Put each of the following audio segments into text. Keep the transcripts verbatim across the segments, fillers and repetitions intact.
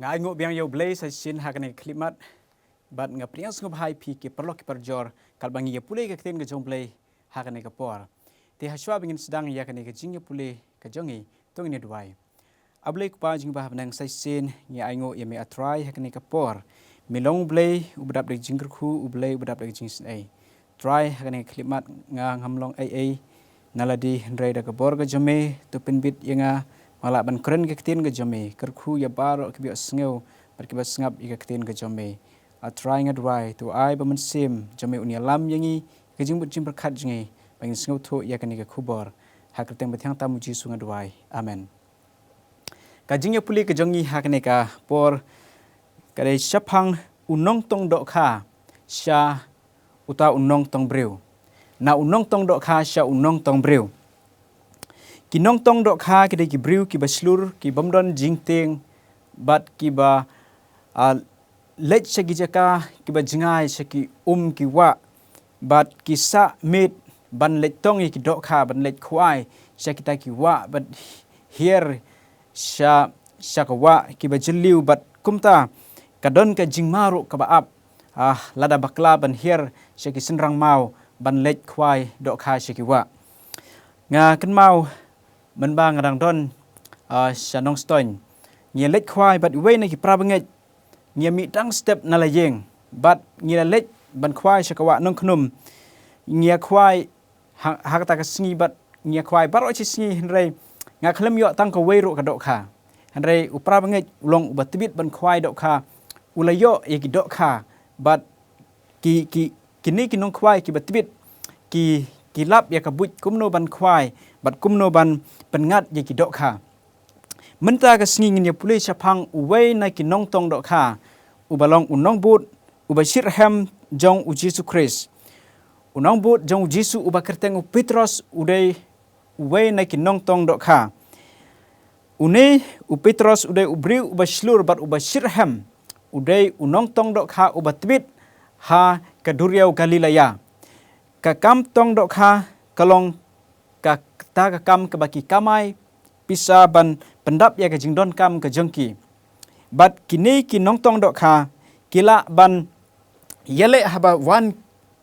Nga ainguh biang ïa U Blei sa shisien ha kane ka khyllipmat, bad nga pdiang sngewbha ïa phi ki paralok ki parajor, katba ngi ïa pule ka ktien ka jong U Blei ha kane ka por. Te hashwa ba ngin sdang ïa kane ka jingïapule ka jong ngi, to ngin ïa duwai. A Blei Kpa jong ngi ba ha bneng, sa shisien ngi ainguh ïa me A Trai ha kane ka por. Me long U Blei uba dap da ka jingkyrkhu, U Blei uba dap da ka jingisynei. Trai, ha kane ka khyllipmat nga ngam long ei ei na lade, hynrei da ka bor ka jong me, to pynbit ïa nga, ba nga lah ban kren ka ktien ka jong me, kyrkhu ïa baroh kiba ïohsngew bad kiba sngap ïa ka ktien ka jong me. A Trai, nga duwai, to ai ba Mynsiem jong me un ïalam ïa ngi, ka jingmut jingpyrkhat jong ngi, ba ngin sngewthuh ïa kane ka khubor. Ha ka kyrteng bathiang tam U Jisu nga duwai. Amen. Ka jingïapule ka jong ngi ha kane ka por ka dei shaphang u nongtong dohkha sha uta u nongtong briew. Na u nongtong dohkha sha u nongtong briew. Ki nongtong dohkha ki dei ki briew kiba shlur, ki bym don jingtieng, bad kiba, ah, leit sha ki jaka kiba jngai, sha ki um ki wah, bad ki sah miet ban leit tong ïa ki dohkha, ban leit khwai sha kita ki wah, bad hiar sha, sha ka wah kiba jylliew, bad kumta ka don ka jingma ruh kaba ap, ah, lada bakla ban hiar sha ki synrang maw ban leit khwai dohkha sha ki wah. Nga kynmaw mynba nga dang don, ah, sha Nongstoiñ, ngi leit khwai bad iwei na ki para bangeit, ngi mih dang step na la ïing, bad ngi la leit ban khwai sha ka wah Nongkhnum. Ngi khwai ha, ha kata ka sngi, bad ngi khwai baroh shi sngi, hynrei nga khlem ïoh tang kawei ruh ka dohkha. Hynrei u para bangeit u long uba tbit ban khwai dohkha, u la ïoh ïa ki dohkha, bad ki, ki, kine ki nongkhwai kiba tbit ki, ki lap ïa ka buit kumno ban khwai bad kumno ban pynngat ïa ki dohkha. Mynta ka sngi ngin ïa pule shaphang uwei na ki nongtong dohkha, uba long u nongbud uba shitrhem jong U Jisu Khrist. U nongbud jong U Jisu uba kyrteng u Petros u dei uwei na ki nongtong dohkha. Une u Petros u dei u briew uba shlur bad uba shitrhem, u dei u nongtong dohkha uba tbit ha ka duriaw Galilea. Ka kam tong dohkha ka long kata ka kam kaba ki kamai pisa ban pyndap ïa ka jingdonkam ka jong ki. Bad kine ki nongtong dohkha ki lah ban ïaleh haba wan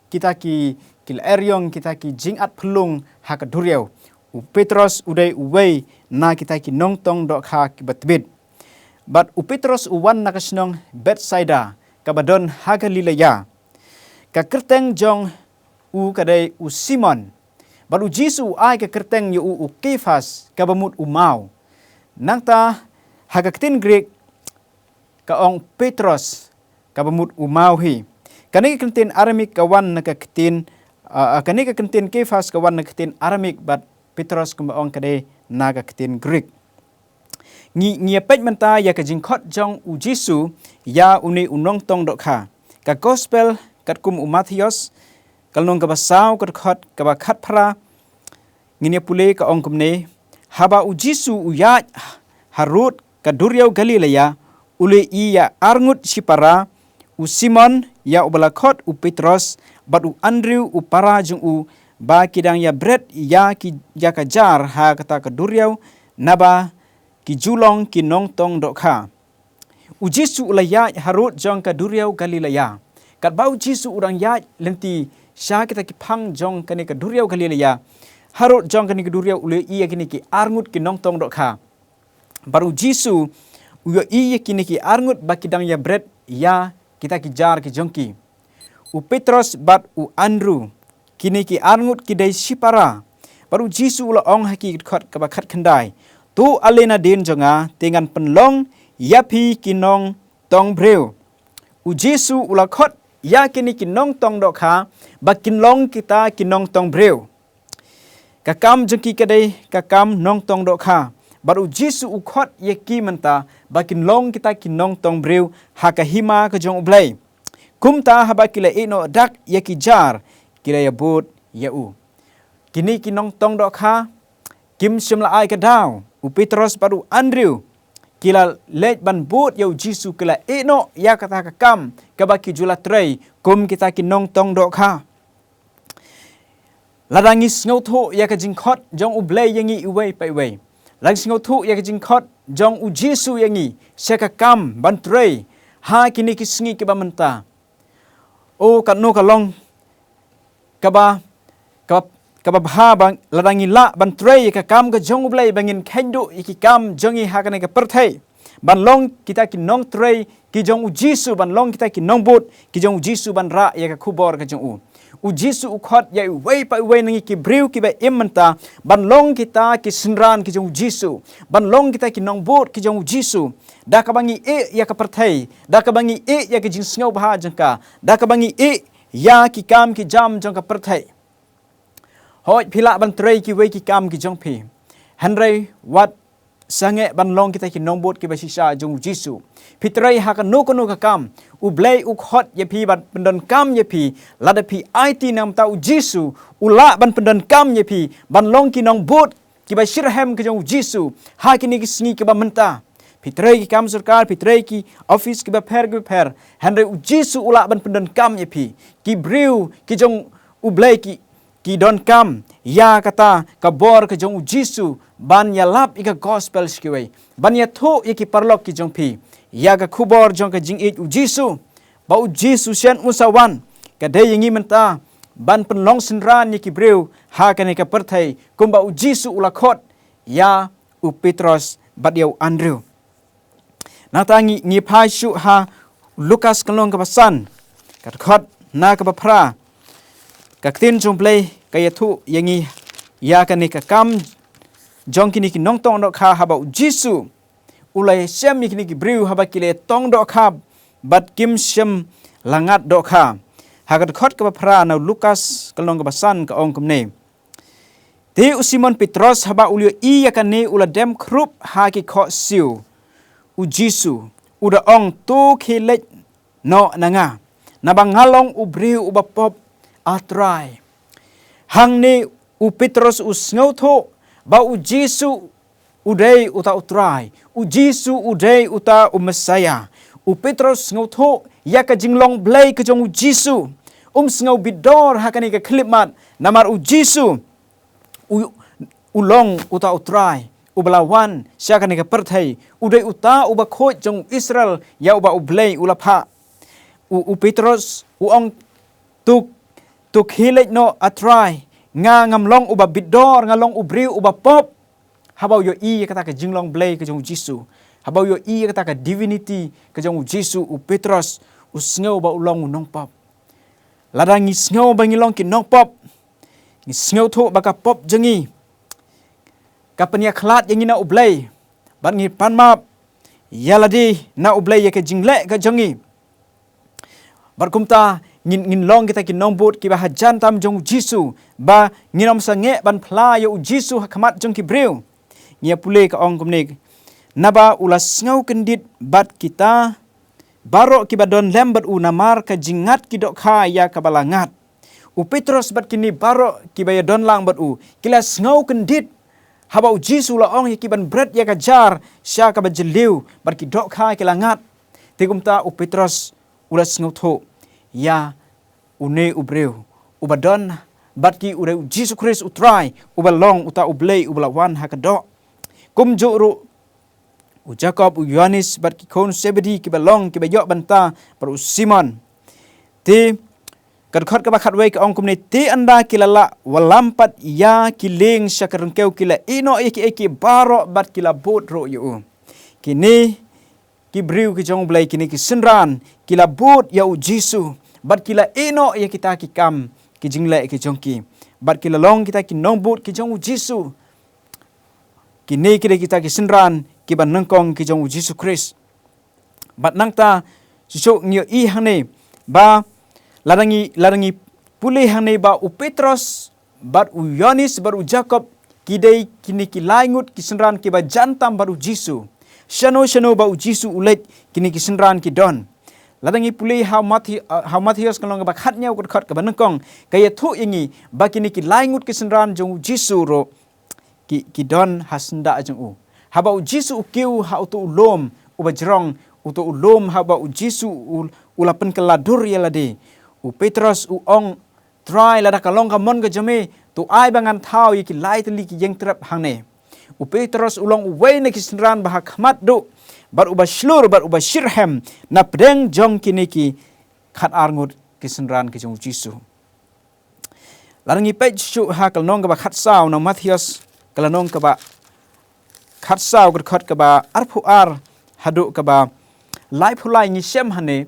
kita ki, ki lyer ïong, kita ki jingat phyllung ha ka duriaw. U Petros u dei uwei na kita ki nongtong dohkha kiba tbit. Bad u Petros u wan na ka shnong Bethsaida kaba don ha Galilea. Ka kyrteng jong u ka dei u Simon. Bad U Jisu u ai ka kyrteng ïa u u Kephas, kaba mut u maw. Nangta ha ka ktien Greek ka ong Petros, kaba mut u maw hi. Kane ka kyntien Aramik ka wan na ka ktien, ah, ah, kane ka kyntien Kephas ka wan na ka ktien Aramik, bad Petros kumba ong ka dei na ka ktien Greek. Ngi, ngi ïa peit mynta ïa ka jingkhot jong U Jisu ïa une u nongtong dohkha. Ka gospel katkum u Mathaios, ka lynnong kaba saw, ka dkhot kaba khatphra, ngin ïa pule, ka ong kumne: Haba U Jisu u ïaid harud ka duriaw Galilea, u la ïohi ïa arngut shipara, u Simon, ïa uba la khot u Petros, bad u Andrew u para jong u, ba ki dang ïa bret ïa ki, ïa ka jar ha kata ka duriaw, naba ki ju long ki nongtong dohkha. U Jisu u la ïaid harud jong ka duriaw Galilea. Katba U Jisu u dang ïaid lynti sha kita ki phang jong kane ka duriaw Galilea, harud jong kane ka duriaw u la ïohi ïa kine ki arngut ki nongtong dohkha. Bad U Jisu u ïohi ïa kine ki arngut ba ki dang ïa bret ïa kita ki jar ki jong ki. U Petros bad u Andrew, kine ki arngut ki dei shipara. Bad U Jisu u la ong ha ki, dkhot kaba khatkhyndai: To ale nadien jong nga, te ngan pynlong ïa phi ki nongtong briew. U Jisu u la khot ïa kine ki nongtong dohkha ba kin long kita ki nongtong briew. Ka kam jong ki ka dei ka kam nongtong dohkha. Bad U Jisu u khot ïa ki mynta ba kin long kita ki nongtong briew ha ka hima ka jong U Blei. Kumta haba ki la ïehnoh dak ïa ki jar, ki la ïa bud ïa u. Kine ki nongtong dohkha kim shym la ai ka daw. U Petros bad u Andrew ki la leit ban bud ïa U Jisu, ki la ïehnoh ïa kata ka kam kaba ki ju la trei kum kita ki nongtong dohkha. Lada ngi sngewthuh ïa ka jingkhot jong U Blei ïa ngi iwei pa iwei, lada ngi sngewthuh ïa ka jingkhot jong u Jisu ïa ngi sha ka kam ban trei ha kine ki sngi kiba mynta. O katno ka long kaba, kaba, kaba bha ba lada ngi lah ban trei ïa ka kam ka jong U Blei, ba ngin kheiñ duh ïa ki kam jong ngi ha kane ka pyrthei, ban long kita ki nongtrei ki jong u Jisu, ban long kita ki nongbud ki jong u Jisu, ban rah ïa ka khubor ka jong u. U Jisu u khot ïa iwei pa iwei na ngi ki briew kiba im mynta ban long kita ki synran ki jong u Jisu, ban long kita ki nongbud ki jong u Jisu. Da kaba ngi ïeh ïa ka pyrthei, da kaba ngi ïeh ïa ka jingsngewbha jong ka, da kaba ngi ïeh ïa ki kam ki jam jong ka pyrthei. Hooid, phi lah ban trei kiwei ki kam ki jong phi, hynrei wat sangeh ban long kita ki nongbud kiba shisha jong u Jisu. Phi trei ha kano kano ka kam, U Blei u khot ïa phi ban pyndonkam ïa phi. Lada phi aiti na ka bynta u Jisu, u lah ban pyndonkam ïa phi ban long ki nongbud kiba shitrhem ki jong u Jisu ha kine ki sngi kiba mynta. Phi trei ki kam sorkar, phi trei ki office kiba pher kiba pher, hynrei u Jisu u lah ban pyndonkam ïa phi. Ki briew ki jong U Blei ki, ki donkam ïa kata ka bor ka jong u Jisu, ban ïalap ïa ka gospel sha kiwei, ban ïathuh ïa ki paralok ki jong phi ïa ka khubor jong ka jingïeit u Jisu. Ba u Jisu shen un sa wan, ka dei ïa ngi mynta ban pynlong synran ïa ki briew ha kane ka pyrthei, kumba u Jisu u la khot ïa u Petros bad ïa u Andrew. Nangta ngi, ngi phai shuh ha Lukas ka lynnong kaba san, ka dkhot na kaba phra. Ka ktien jong U Blei ka ïathuh ïa ngi ïa kane ka kam jong kine ki nongtong dohkha, haba u Jisu u la ïashem ïa kine ki briew haba ki la tong dohkha bad kim shym la ngat dohkha. Ha ka dkhot kaba phra na Lukas ka lynnong kaba san ka ong kumne: Te u Simon Petros haba u la ïohi ïa kane, u la dem khrup ha ki khohsiew u Jisu, u da ong: To khie leit noh na nga, naba nga long u briew uba pop, A Trai. Hangne u Petros u sngewthuh ba u Jisu u dei uta u Trai, u Jisu u dei uta u Messaïah. U Petros sngewthuh ïa ka jinglong Blei ka jong u Jisu. Um sngew bit dor ha kane ka khyllipmat, namar u Jisu u, u long uta u Trai uba la wan sha kane ka pyrthei, u dei uta uba khuid jong u Israel ïa uba u Blei u la phah. U, u Petros u ong: To, to khie leit noh, A Trai, nga ngam long uba bit dor, nga long u briew uba pop. Haba u ïohi ïa kata ka jinglong Blei ka jong u Jisu, haba u ïohi ïa kata ka divinity ka jong u Jisu, u Petros u sngew ba u long u nongpop. Lada ngi sngew ba ngi long ki nongpop, ngi sngewthuh ba ka pop jong ngi ka pynïakhlad ïa ngi na u Blei, bad ngi pan map ïa lade na u Blei ïa ka jingleh ka jong ngi. Bad kumta ngin, ngin long kita ki nongbud kiba hajan tam jong u Jisu, ba ngin ym sangeh ban phla ïa u Jisu ha khmat jong ki briew. Ngi ïa pule, ka ong kumne: Naba u la sngew kyndit bad kita baroh kiba don lem bad u, namar ka jingngat ki dohkha ïa kaba la ngat. U Petros bad kine baroh kiba ïadon lang bad u ki la sngew kyndit haba u Jisu u la ong ïa ki ban bret ïa ka jar sha kaba jylliew, bad ki dohkha ki la ngat. Te kumta u Petros u la sngewthuh ïa une u briew uba don bad ki, u dei u Jisu Khrist u Trai, uba long uta u Blei uba la wan ha ka doh. Kumjuh ruh u Jakob, u Ïoannis bad ki khun Sebedi kiba long kiba ïoh bynta bad u Simon. Te ka dkhot kaba khatwei ka ong kumne: Te ynda ki la lah wallam pat ïa ki lieng sha ka ryngkew, ki la ïeh noh ïa kiei kiei baroh bad ki la bud ruh ïa u. Kine ki briew ki jong u Blei, kine ki synran, ki la bud ïa u Jisu bad ki la ïeh noh ïa kita ki kam ki jingleh ki jong ki, bad ki la long kita ki nongbud ki jong u Jisu. Kine ki dei kita ki synran kiba nyngkong ki jong u Jisu Khrist. Bad nangta shisha ngi ïohi hangne ba lada ngi, lada ngi pule hangne ba u Petros bad u Ïoannis bad u Jakob ki dei kine ki lai ngut ki synran kiba jan tam bad u Jisu. Shano shano ba u Jisu u leit, kine ki synran ki don. Lada ngi pule ha Mathi-, ha Mathaios ka lynnong kaba khathynñiew, ka dkhot kaba nyngkong, ka ïathuh ïa ngi ba kine ki lai ngut ki synran jong u Jisu ruh ki, ki don ha syndah jong u. Haba u Jisu u kiew ha uto u lum uba jrong, uto u lum haba u Jisu u, u la pynkylla dur ïa lade, u Petros u ong: Trai, lada ka long ka mon ka jong me, to ai ba ngan thaw ïa ki lai tylli ki ïing trep hangne. U Petros u long uwei na ki synran ba ha khmat duh, bad uba shlur, bad uba shitrhem, na pdeng jong kine ki khat ar ngut ki synran ki jong u Jisu. Lada ngi peit shuh ha ka lynnong kaba khatsaw na u Mathaios, ka lynnong kaba khatsaw, ka dkhot kaba arphew ar haduh kaba laiphew lai, ngi shem hangne,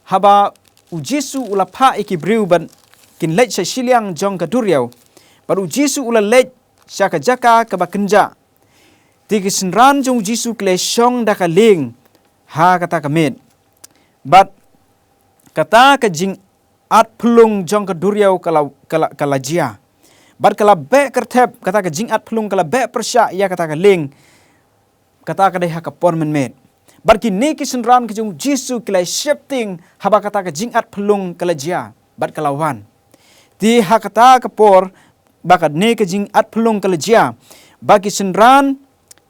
haba u Jisu u la phah ïa ki briew ban kin leit sha shiliang jong ka duriaw, bad u Jisu u la leit sha ka jaka kaba kynjah. Te ki synran jong u Jisu ki la shong da ka lieng ha kata ka miet. Bad kata ka jingat phyllung jong ka duriaw ka la, ka la, ka la jia. Bad ka la beh kyrthep, kata ka jingat phyllung ka la beh pyrshah ïa kata ka lieng, kata ka dei ha ka por mynmiet. Bad kine ki synran ki jong u Jisu ki la sheptieng haba kata ka jingat phyllung ka la jia, bad ka la wan. Te ha kata ka por ba kane ka jingat phyllung ka la jia, ba ki synran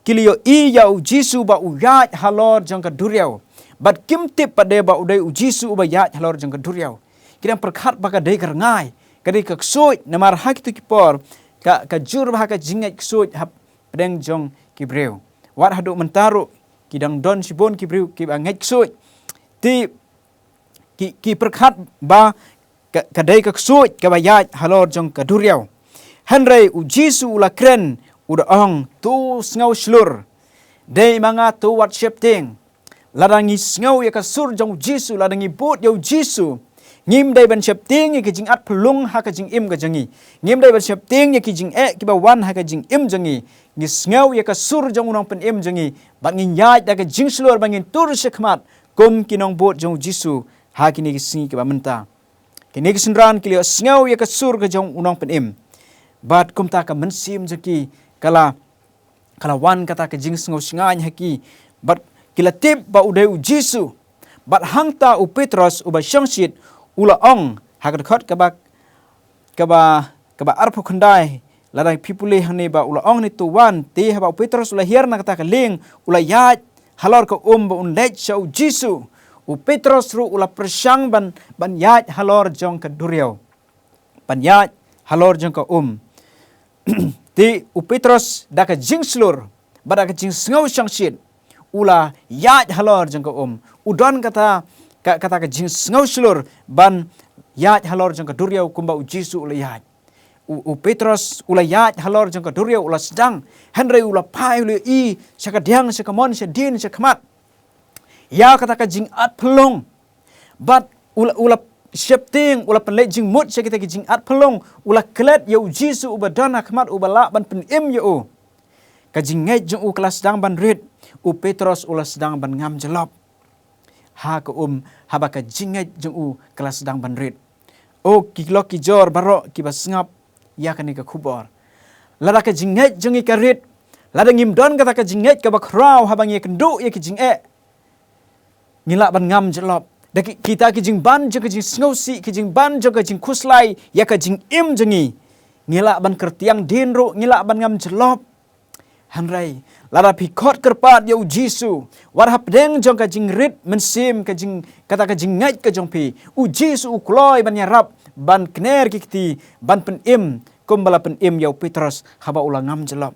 ki la ïohi ïa u Jisu ba u ïaid halor jong ka duriaw. Bad kim tip pat de ba u dei u Jisu uba ïaid halor jong ka duriaw. Ki dang pyrkhat ba ka dei ka rngai, ka dei ka ksuid, namar ha kito ki por ka, ka jur bha ka jingngeit ksuid hapdeng jong ki briew. Wat haduh mynta ruh ki dang don shibun ki briew kiba ngeit ksuid. Te ki, ki pyrkhat ba ka, ka dei ka ksuid kaba ïaid halor jong ka duriaw. Hynrei u Jisu u la kren, u da ong, "To sngew shlur. Dei ma nga, to wat sheptieng." Lada ngi sngew ïa ka sur jong u Jisu, lada ngi bud ïa u Jisu, ngim dei ban sheptieng ïa ki jingat phyllung ha ka jingim ka jong ngi. Ngim dei ban sheptieng ïa ki jingeh kiba wan ha ka jingim jong ngi. Ngi sngew ïa ka sur jong u Nongpynim jong ngi, bad ngin ïaid da ka jingshlur, bad ngin tur shakhmat kum ki nongbud jong u Jisu ha kine ki sngi kiba mynta. Kine ki synran ki la ïohsngew ïa ka sur ka jong u Nongpynim. Bad kumta ka mynsiem jong ki ka la, ka la wan kata ka jingsngew shngaiñ ha ki. Bad ki la tip ba u dei u Jisu. Bad hangta u Petros uba shongshit u la ong ha ka dkhot kaba, kaba, kaba arphew khyndai, lada phi pule hangne ba u la ong ne, "To wan." Te haba u Petros u la hiar na kata ka lieng, u la ïaid halor ka um ba un leit sha u Jisu. U Petros ruh u la pyrshang ban, ban ïaid halor jong ka duriaw, ban ïaid halor jong ka um. Te u Petros da ka jingshlur bad da ka jingsngew shongshit u la ïaid halor jong ka um. U don kata ka, kata ka jingsngew shlur ban ïaid halor jong ka duriaw kumba u Jisu u la ïaid. U, u Petros u la ïaid halor jong ka duriaw, u la sdang. Hynrei u la phai, u la ïohi sha kadiang, sha kamon, sha dien, sha khmat, ïa kata ka jingat phyllung. Bad u la, u la sheptieng, u la pynleit jingmut sha kita ki jingat phyllung, u la klet ïa u Jisu uba don ha khmat, uba lah ban pynim ïa u. Ka jingngeit jong u ka la sdang ban rit, u Petros u la sdang ban ngam jyllop ha ka um, haba ka jingngeit jong u ka la sdang ban rit. O ki lok ki jor baroh kiba sngap ïa kane ka khubor, lada ka jingngeit jong ngi ka rit, lada ngim don kata ka jingngeit kaba khraw haba ngi ïakynduh ïa ki jingeh, ngi lah ban ngam jyllop. Da ki, kita ki jingban jong ka jingsngewsih, ki jingban jong ka jingkhuslai ïa ka jingim jong ngi, ngi lah ban kyrtiang dien ruh, ngi lah ban ngam jyllop. Hynrei lada phi khot kyrpad ïa u Jisu, wat hapdeng jong ka jingrit mynsiem, ka jing, kata ka jingngeit ka jong phi, u Jisu u kloi ban ïarap, ban kner ki kti, ban pynim kumba la pynim ïa u Petros haba u la ngam jyllop.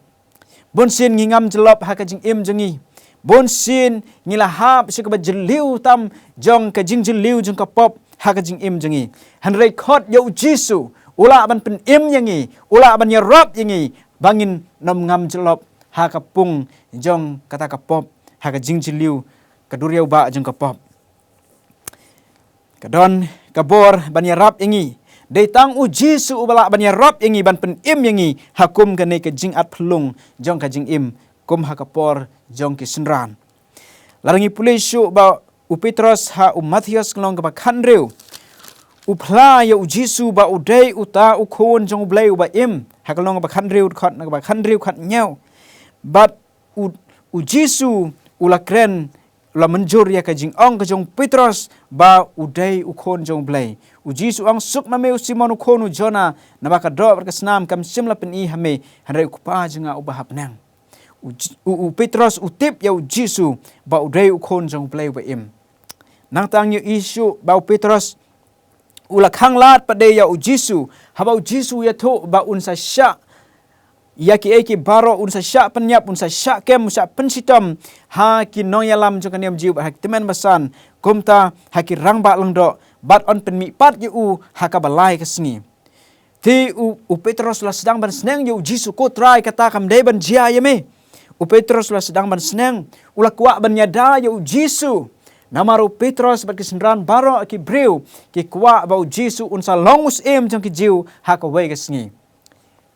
Bunsien ngi ngam jyllop ha ka jingim jong ngi. Bunsien ngi la hap sha kaba jylliew tam jong ka jingjylliew jong ka pop ha ka jingim jong ngi. Hynrei khot ïa u Jisu, u lah ban pynim ïa ngi, u lah ban ïarap ïa ngi ba ngin nym ngam jyllop ha ka pung jong kata ka pop, ha ka jingjylliew, ka duriaw ba jong ka pop. Ka don ka bor ban ïarap ïa ngi. Dei tang u Jisu uba lah ban ïarap ïa ngi, ban pynim ïa ngi ha kum kane ka jingat phyllung jong ka jingim, kum ha ka por jong ki synran. Lada ngi pule shuh ba u Petros ha u Mathaios ka lynnong kaba khathynriew, u phla ïa u Jisu ba u dei uta u Khun jong u Blei uba im, ha ka lynnong kaba khathynriew, dkhot na kaba khathynriew, khathynñiew. Bad u, u Jisu u la kren, u la mynjur ïa ka jingong ka jong u Petros ba u dei u Khun jong u Blei. U Jisu u ong, "Suk ma me, u Simon u khun u Jona, naba ka doh bad ka snam kam shym la pyni ha me, hynrei u Kpa jong nga uba ha bneng." U Ji-, u, u Petros u tip ïa u Jisu ba u dei u Khun jong u Blei uba im. Nangta ngi ïohi shuh ba u Petros u la khanglad pat de ïa u Jisu, haba u Jisu u ïathuh ba un sa shah ïa kiei kiei baroh un sa shah pynïap, un sa shah kem, un shah pynshitom ha ki nongïalam jong ka niam Jiw bad ha ki tymmen basan, kumta ha ki rangbah lyngdoh, bad yn pynmihpat ïa u ha kaba lai ka sngi. Te u, u Petros u la sdang ban sneng ïa u Jisu, "Ko Trai, kata kam dei ban jia ïa me." U Petros u la sdang ban sneng, u la kwah ban ïada ïa u Jisu. Namar u Petros bad ki synran baroh ki briew ki kwah ba u Jisu un sa long u syiem jong ki Jiw ha kawei ka sngi.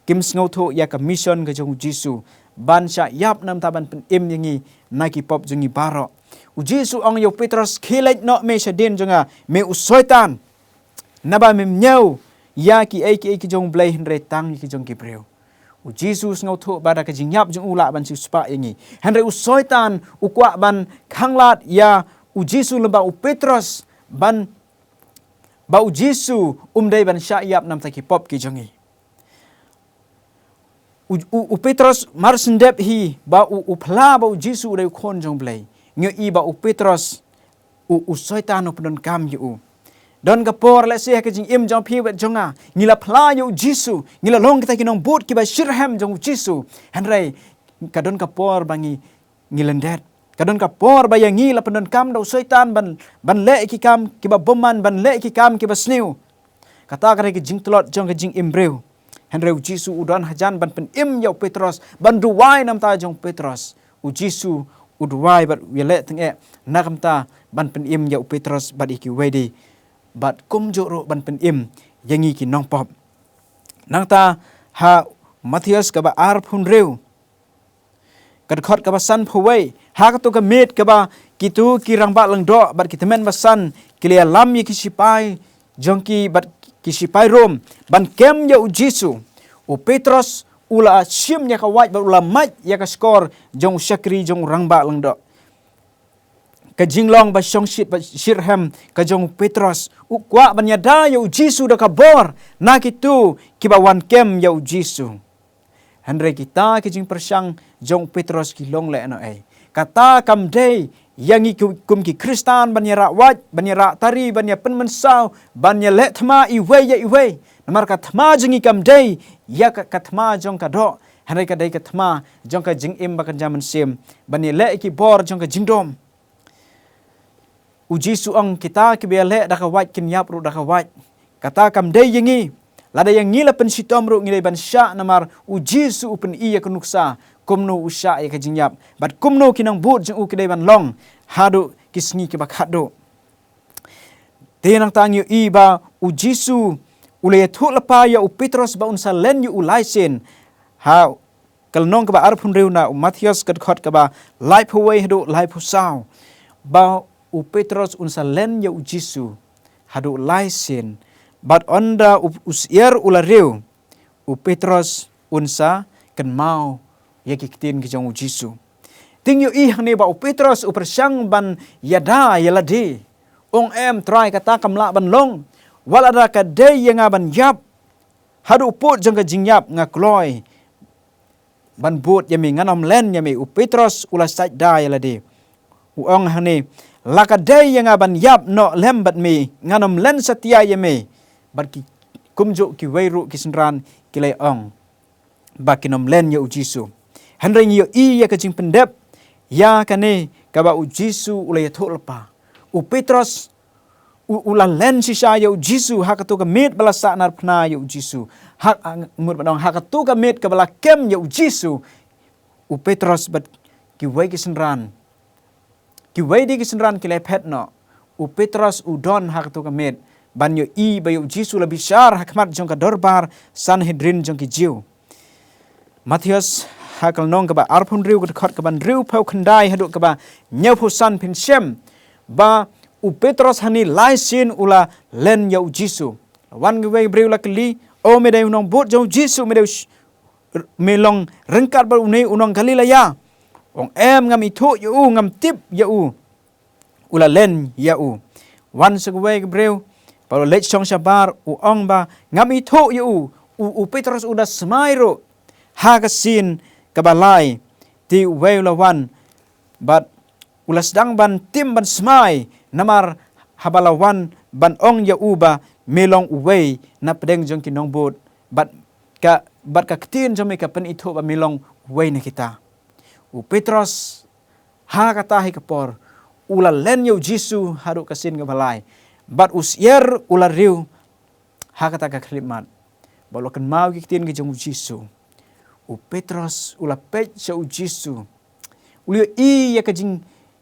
Kim sngewthuh ïa ka mission ka jong u Jisu ban shah ïap namar ban pynim ïa ngi na ki pop jong ngi baroh. U Jisu ong ïa u Petros, "Khie leit noh me shadien jong nga, me u Soitan. Naba mem ñiew ïa kiei kiei ki jong u Blei, hynrei tang ïa ki jong ki briew." U Jisu u sngewthuh ba da ka jingïap jong u lah ban siew spah ïa ngi. Hynrei u Soitan u kwah ban khanglad ïa u Jisu lyngba u Petros, ban, ba u Jisu um dei ban shah ïap namar ki pop ki jong ngi. U, u, u Petros mar shu dep hi ba u, u phla ba u Jisu u dei u Khun jong u Blei. Ngi ïohi ba u Petros, u, u Soitan u pyndonkam ïa u. Don ka por, lehse ha ka jingim jong phi bad jong nga, ngi la phla ïa u Jisu, ngi la long kita ki nongbud kiba shitrhem jong u Jisu. Hynrei ka don ka por ba ngi, ngi lyndet. Ka don ka por ba ïa ngi la pyndonkam da u Soitan ban, ban leh ki kam kiba bymman, ban leh ki kam kiba sniew. Kata ka dei ka jingtlot jong ka jingim briew. Hynrei u Jisu u don hajan ban pynim ïa u Petros, ban duwai namar jong u Petros. U Jisu u duwai bad u ïaleh tyngeh na ka bynta ban pynim ïa u Petros bad ïa kiwei de, bad kumjuh ruh ban pynim ïa ngi ki nongpop. Nangta ha Mathaios kaba arphew hynriew, ka dkhot kaba sanphew wei, ha kato ka miet kaba kito ki rangbah lyngdoh bad ki tymmen basan ki la ïalam ïa ki shipai jong ki bad ki shipai Rom ban kem ïa u Jisu, u Petros u la shim ïa ka wait bad u la mait ïa ka shkor jong u shakri jong u rangbah lyngdoh. Ka jinglong ba shongshit ba shitrhem ka jong u Petros, u kwah ban ïada ïa u Jisu da ka bor na kito kiba wan kem ïa u Jisu. Hynrei kita ki jingpyrshang jong u Petros ki long lehnohei. Kata kam dei ïa ngi ki, kum ki Khristan ban ïarah wait, ban ïarah tari, ban ïa pynmynsaw, ban ïaleh thma iwei ïa iwei. Namar ka thma jong ngi kam dei ïa ka, ka thma jong ka doh. Hynrei ka dei ka thma jong ka jingim ba kynja mynsiem, ban ïaleh ïa ki bor jong ka jingdum. U Jisu ong, kita kiba ïaleh da ka wait kin ïap ruh da ka wait. Kata kam dei ïa ngi. Lada ïa ngi la pynshitom ruh ngi dei ban shah, namar u Jisu u pyni ïa ka nuksa kumno u shah ïa ka jingïap bad kumno ki nongbud jong u ki dei ban long haduh ki sngi kiba khatduh. Te nangta ngi ïohi ba u Jisu u la ïathuh lypa ïa u Petros ba un sa len ïa u lai sien. Ha ka lynnong kaba arphew hynriew na u Mathaios, ka dkhot kaba laiphew wei haduh laiphew saw, ba u Petros un sa len ïa u Jisu haduh lai sien. Bad ynda u, u syiar u la riew, u Petros un sa kynmaw ïa ki ktien ki jong u Jisu. Te ngi ïohi hangne ba u Petros u pyrshang ban ïada ïa lade. Ong, em Trai, kata kam lah ban long. Wat lada ka dei ïa nga ban ïap haduh pud jong ka jingïap, nga kloi ban bud ïa me, ngan ym len ïa me. U Petros u la sait da ïa lade. U ong hangne, la ka dei ïa nga ban ïap noh lem bad me, ngan ym len satia ïa me. Bad ki, kumjuh kiwei ruh ki synran ki la ong ba kin ym len ïa u Jisu. Hynrei ngi ïohi ïa ka jingpyndep ïa kane kaba u Jisu u la ïathuh lypa. U Petros u, u la len shisha ïa u Jisu ha kato ka miet ba la sahnarphna ïa u Jisu. Ha, ha, mut ban ong, ha kato ka miet kaba la kem ïa u Jisu, u Petros bad kiwei ki synran, kiwei de ki synran ki la phet noh. U Petros u don ha kato ka miet ban ïohi ba ïa u Jisu la bishar ha khmat jong ka dorbar Sanhedrin jong ki Jiw. Mathaios ha ka lynnong kaba arphew hynriew, ka dkhot kaba hynriewphew khyndai haduh kaba hynñiewphew san, phin shem ba u Petros hangne lai sien u la len ïa u Jisu. Wan kiwei ki briew la kylli, "O me dei u nongbud jong u Jisu, me dei u sh-, me long ryngkat bad une u nong Galilea?" Ong, "Em, ngam ithuh ïa u, ngam tip ïa u." U la len ïa u. Wan sa kawei ka briew ba u la leit shong shabar, u ong ba, "Ngam ithuh ïa u." U, u Petros u da smai ruh ha ka sien kaba lai. Te uwei u la wan bad u la sdang ban tim ban smai, namar haba la wan ban ong ïa u ba me long uwei na pdeng jong ki nongbud bad ka bad ka ktien jong me ka pynithuh ba me long uwei na kita. U Petros, ha kata hi ka por, u la len ïa u Jisu haduh ka sien kaba lai, bad u syiar u la riew ha kata ka khyllipmat. Bad u la kynmaw ki ktien ki jong u Jisu. U Petros u la peit sha u Jisu. U la ïohi ïa ka jing,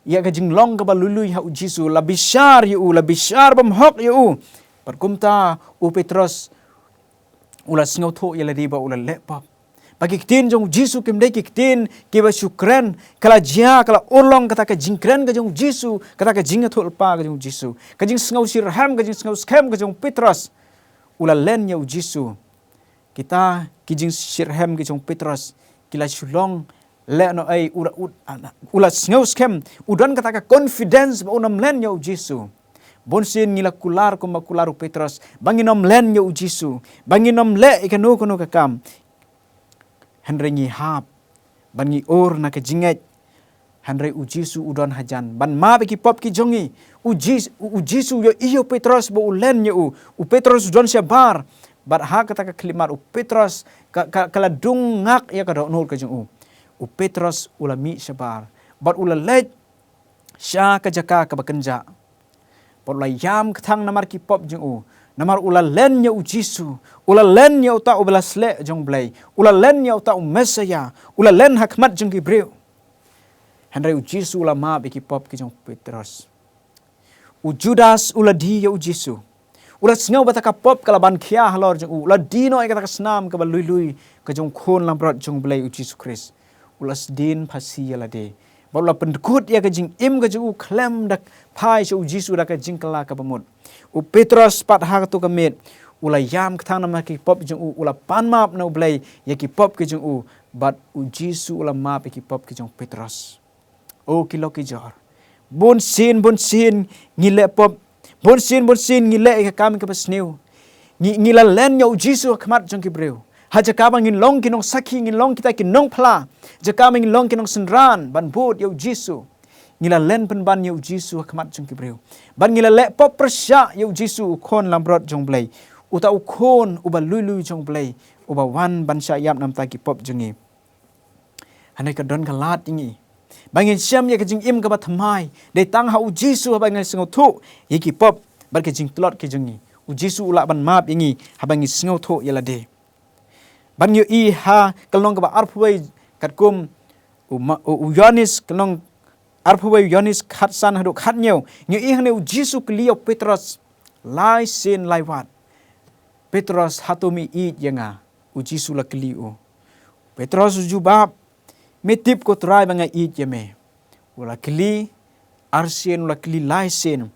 ïa ka jinglong kaba lui lui ha u Jisu, la bishar ïa u, la bishar bymhok ïa u. Bad kumta u Petros u la sngewthuh ïa lade ba u la leh pop. Ba ki ktien jong u Jisu kim dei ki ktien kiba shu kren, ka la jia, ka la urlong kata ka jingkren ka jong u Jisu, kata ka jingïathuhlypa ka jong u Jisu, ka jingsngewshitrhem, ka jingsngewskhem ka jong u Petros. U la len ïa u Jisu. Kita ki jingshitrhem ki jong u Petros ki la shu long lehnohei, u la, u, u la sngewskhem, u don kata ka confidence ba un ym len ïa u Jisu. Bunsien ngi la kular kumba kular u Petros ba ngin ym len ïa u Jisu, ba ngin ym leh ïa kano kano ka kam. Hynrei ngi hap ban ngi ur na ka jingngeit. Hynrei u Jisu u don hajan ban map ïa ki pop ki jong ngi. U Jis-, u, u Jisu u ïohi ïa u Petros ba u len ïa u. U Petros u don shabar. Bad ha kata ka khyllipmat u Petros ka, ka, ka la dung ngak ïa ka dohnud ka jong u. U Petros u la mih shabar bad u la leit sha ka jaka kaba kynjah. Bad u la ïam kthang namar ki pop jong u. Namar u la len ïa u Jisu. U la len ïa uta uba la sleh jong u Blei. U la len ïa uta u Messaïah. U la len ha khmat jong ki briew. Hynrei u Jisu u la map ïa ki pop ki jong u Petros. U Judas u la die ïa u Jisu. U la sngew ba kata ka pop ka la ban khia halor jong u. U la die noh ïa kata ka snam kaba lui lui ka jong u Khun langbrot jong u Blei u Jisu Khrist. U la sdien phasi ïa lade. Bad u la pyndkut ïa ka jingim ka jong u khlem da phai sha u Jisu da ka jingkylla kaba mut. U Petros pat ha kato ka miet u la ïam kthang namar ki pop jong u, u la pan map na u Blei ïa ki pop ki jong u. Bad u Jisu u la map ïa ki pop ki jong u Petros. O ki lok ki jor. Bunsien, bunsien ngi leh pop. Bunsien, bunsien ngi leh ïa ka kam kaba sniew. Ngi, ngi la len ïa u Jisu ha khmat jong ki briew. Ha jaka ba ngin long ki nongsakhi, ngin long kita ki nongphla. Jaka ba ngin long ki nongsynran ban bud ïa u Jisu. Ngi la len pynban ïa u Jisu ha khmat jong ki briew. Bad ngi la leh pop pyrshah ïa u Jisu u Khun langbrot jong u Blei. Uta u Khun uba lui lui jong u Blei. Uba wan ban shah ïap namar ki pop jong ngi. Hynrei ka don ka lad ïa ngi ba ngin shem ïa ka jingim kaba thymmai. Dei tang ha u Jisu haba ngi sngewthuh ïa ki pop bad ka jingtlot ki jong ngi. U Jisu u lah ban map ïa ngi haba ngi sngewthuh ïa lade. Bad ngi ïohi ha ka lynnong kaba arphew wei katkum u ma-, u, u Ïoannis, ka lynnong arphew wei, u Ïoannis khatsan haduh khathynñiew. Ngi ïohi hangne u Jisu kylli ïa u Petros lai sien lai wat. Petros, hato me ïeit ïa nga? U Jisu la kylli u. Petros u jubab, me tip ko Trai ba nga ïeit ïa me. U la kylli arsien, u la kylli laisien,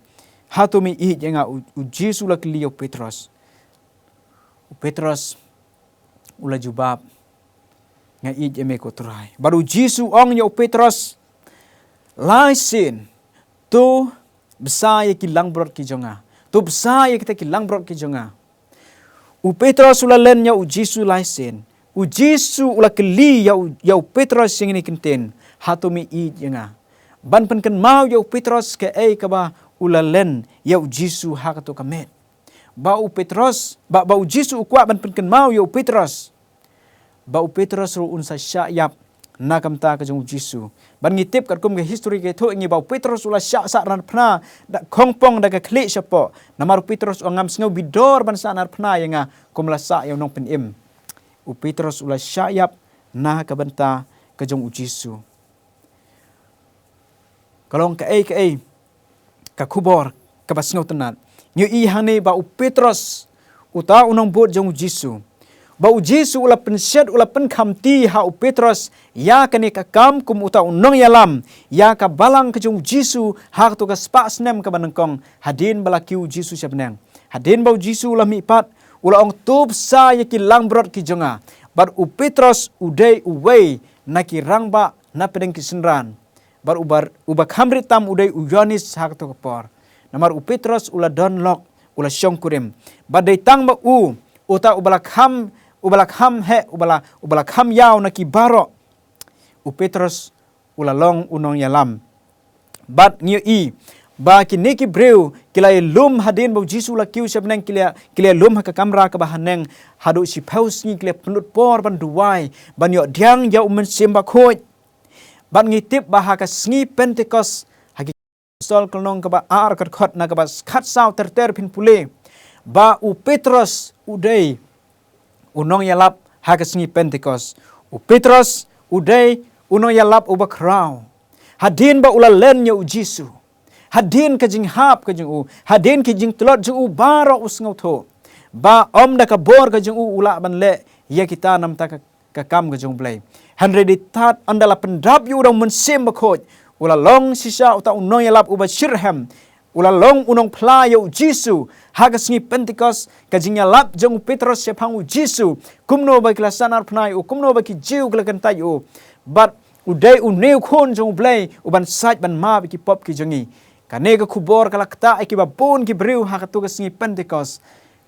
hato me ïeit ïa nga? U, u Jisu u la kylli ïa u Petros. U Petros u la jubab, nga ïeit ïa me ko Trai. Bad u Jisu u ong ïa u Petros laisien, to bsa ïa ki langbrot ki jong nga. To bsa ïa kita ki langbrot ki jong nga. U Petros u la len ïa u Jisu laisien. U Jisu u la kylli ïa u, ïa u Petros ïa kine ki kyntien, hato me ïeit ïa nga? Ban pynkynmaw ïa u Petros kaei kaba u la len ïa u Jisu ha kato ka miet. Ba u Petros, ba, ba u Jisu u kwah ban pynkynmaw ïa u Petros ba u Petros ruh un sa shah ïap na ka bynta ka jong u Jisu. Bad ngi tip katkum ka histori ka ïathuh ïa ngi ba u Petros u la shah sahnarphna da khongpong da ka khlieh shapoh. Namar u Petros u ong, ngam sngew bidor ban sahnarphna ïa nga kum la sah ïa u Nongpynim. U Petros u la shah ïap na ka bynta ka jong u Jisu. Ka long kaei kaei ka khubor kaba sngewtynnat. Ngi ïohi hangne ba u Petros, uta u nongbud jong u Jisu, ba u Jisu u la pynshet, u la pynkhamti ha u Petros ïa kane ka kam kum uta u nongïalam ïa ka balang ka jong u Jisu ha kato ka spah snem kaba nyngkong hadien ba la kiew u Jisu sha bneng. Hadien ba u Jisu u la mihpat, u la ong, to bsa ïa ki langbrot ki jong nga. Bad u Petros u dei uwei na ki rangbah na pdeng ki synran. Bad uba, uba kham rit tam u dei u Ïoannis ha kato ka por. Namar u Petros u la don lok, u la shongkurim. Bad dei tang ba u, uta uba la kham, uba la kham heh, uba la, uba la kham ïaw na ki baroh. U Petros u la long u nongïalam. Bad ngi ïohi Ba kine ki briew ki la ïalum hadien ba u Jisu u la kiew sha bneng, ki la, ki la ïalum ha ka kamra kaba haneng haduh shiphew sngi, ki la pynlut por ban duwai, ban ïoh pdiang ïa u Mynsiem Bakhuid. Bad ngi tip ba ha ka sngi Pentekost, ha ki Apostol ka lynnong kaba ar, ka dkhot na kaba khatsaw ter ter, phin pule ba u Petros u dei u nongïalap ha ka sngi Pentekost. U Petros u dei u nongïalap uba khraw. Hadien ba u la len ïa u Jisu, hadien ka jinghap ka jong u, hadien ki jingtlot jong u baroh, u sngewthuh ba ym da ka bor ka jong u u lah ban leh ïa kita namar ka, ka kam ka jong U Blei. Hynrei dei tad ynda la pyndap ïa u da u Mynsiem Bakhuid, u la long shisha uta u nongïalap uba shitrhem. U la long u nongphla ïa u Jisu. Ha ka sngi Pentekost, ka jingïalap jong u Petros shaphang u Jisu, kumno ba ki la sahnarphna ïa u, kumno ba ki Jiw ki la kyntait ïa u, bad u dei une u Khun jong U Blei uban sait ban map ïa ki pop ki jong ngi. Kane ka khubor ka la ktah ïa kiba bun ki briew ha kato ka sngi Pentekost.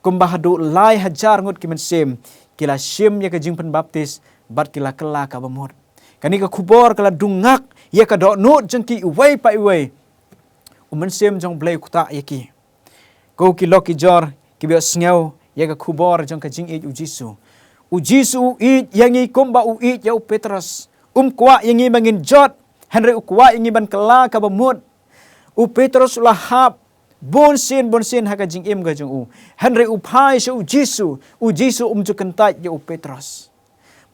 Kumba haduh lai hajar ngut ki mynsiem ki la shim ïa ka jingpynbaptis bad ki la kylla kaba mut. Kane ka khubor ka la dung ngak ïa ka dohnud jong ki iwei pa iwei. U Mynsiem jong U Blei u ktah ïa ki. Ko ki lok ki jor kiba ïohsngew ïa ka khubor jong ka jingïeit u Jisu. U Jisu u ïeit ïa ngi kumba u ïeit ïa u Petros. Um kwah ïa ngi ba ngin jot, hynrei u kwah ïa ngi ban kylla kaba mut. U Petros u la hap bunsien bunsien ha ka jingim ka jong u, hynrei u phai sha u Jisu. U Jisu um ju kyntait ïa u Petros.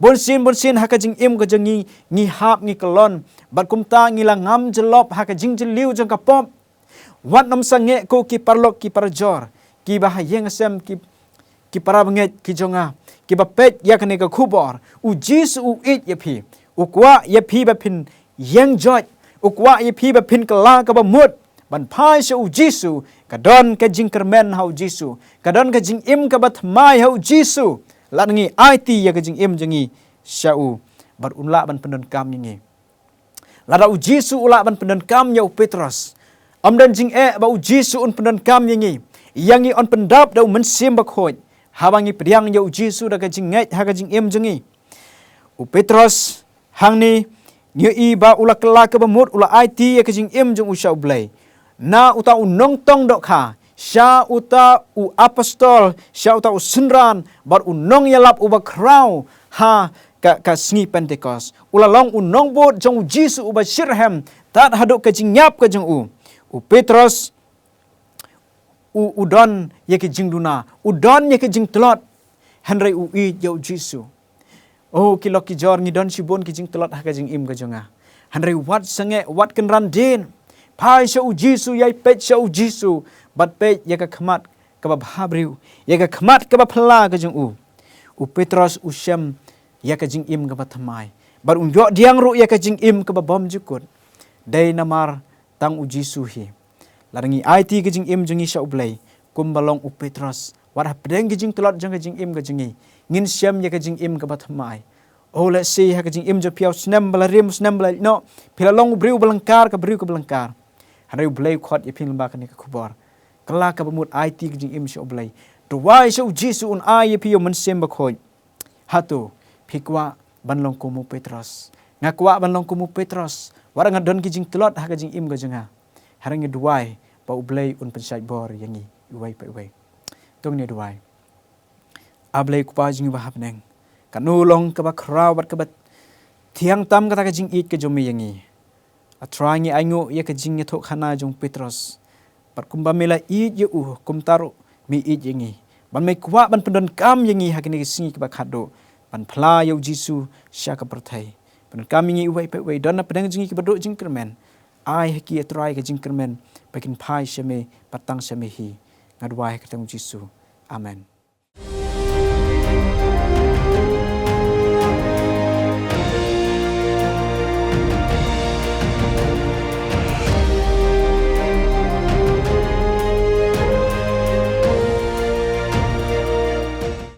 Bunsien bunsien ha ka jingim ka jong ngi, ngi hap, ngi kyllon, bad kumta ngi la ngam jyllop ha ka jingjylliew jong ka pop. Wat nym sangeh, ko ki paralok ki parajor, kiba ha ïing ha sem, ki, ki parabangeit ki jong nga, kiba peit ïa kane ka khubor. U Jisu u ïeit ïa phi. U kwah ïa phi ba phin ïeng joit. U kwah ïa phi ba phin kylla kaba mut ban phai sha u Jisu. Ka don ka jingkyrmen ha u Jisu. Ka don ka jingim kaba thymmai ha u Jisu. Lada ngi aiti ïa ka jingim jong ngi sha u, bad un lah ban pyndonkam ïa ngi. Lada u Jisu u lah ban pyndonkam ïa u Petros, ym don jingeh ba u Jisu un pyndonkam ïa ngi. Ïa ngi yn pyndap da u Mynsiem Bakhuid haba ngi pdiang ïa u Jisu da ka jingngeit ha ka jingim jong ngi. U Petros hangne, ngi ïohi ba u la kylla kaba mut, u la aiti ïa ka jingim jong u sha U Blei. Na uta u nongtong dohkha, sha uta u apostol, sha uta u synran bad u nongïalap uba khraw ha ka, ka sngi Pentekost. U la long u nongbud jong u Jisu uba shitrhem tad haduh ka jingïap ka jong u. U Petros u, u don ïa ki jingduna, u don ïa ki jingtlot, hynrei u ïeit ïa u Jisu. O ki lok ki jor, ngi don shibun ki jingtlot ha ka jingim ka jong nga. Hynrei wat sangeh, wat kynran dien. Phai sha u Jisu, ïai peit sha u Jisu, bad peit ïa ka khmat kaba bhabriew, ïa ka khmat kaba phylla ka jong u. U Petros u shem ïa ka jingim kaba thymmai, bad un ïoh pdiang ruh ïa ka jingim kaba bymjukut. Dei namar tang u Jisu hi. Lada ngi aiti ka jingim jong ngi sha U Blei kumba long u Petros, wat hapdeng ki jingtlot jong ka jingim ka jong ngi, ngin shem ïa ka jingim kaba thymmai. O lehse ha ka jingim jong phi ha u snem ba la rim, u snem ba la ïehnoh, phi la long u briew ba lyngkar, ka briew kaba lyngkar. Hynrei U Blei u khot ïa phi lyngba kane ka khubor. Kylla kaba mut, aiti ka jingim sha U Blei. Duwai sha u Jisu un ai ïa phi ïa u Mynsiem Bakhuid. Hato phi kwah ban long kum u Petros? Nga kwah ban long kum u Petros. Wat nga don ki jingtlot ha ka jingim ka jong nga, hynrei ngi duwai ba U Blei un pynshait bor ïa ngi iwei pa iwei. To ngin ïa duwai. A Blei Kpa jong ngi ba ha bneng, kano long kaba khraw bad kaba thiang tam kata ka jingïeit ka jong me ïa ngi. A Trai, ngi ainguh ïa ka jingïathuhkhana jong u Petros. Bad kumba me la ïeit ïa u, kumta ruh me ïeit ïa ngi. Bad me kwah ban pyndonkam ïa ngi ha kine ki sngi kiba khatduh, ban phla ïa u Jisu sha ka pyrthei. Pyndonkam ïa ngi iwei pa iwei, don na pdeng jong ngi kiba duh jingkyrmen. Ai ha ki, A Trai, ka jingkyrmen ba kin phai sha me, bad tang sha me hi. Nga duwai ha ka kyrteng u Jisu. Amen.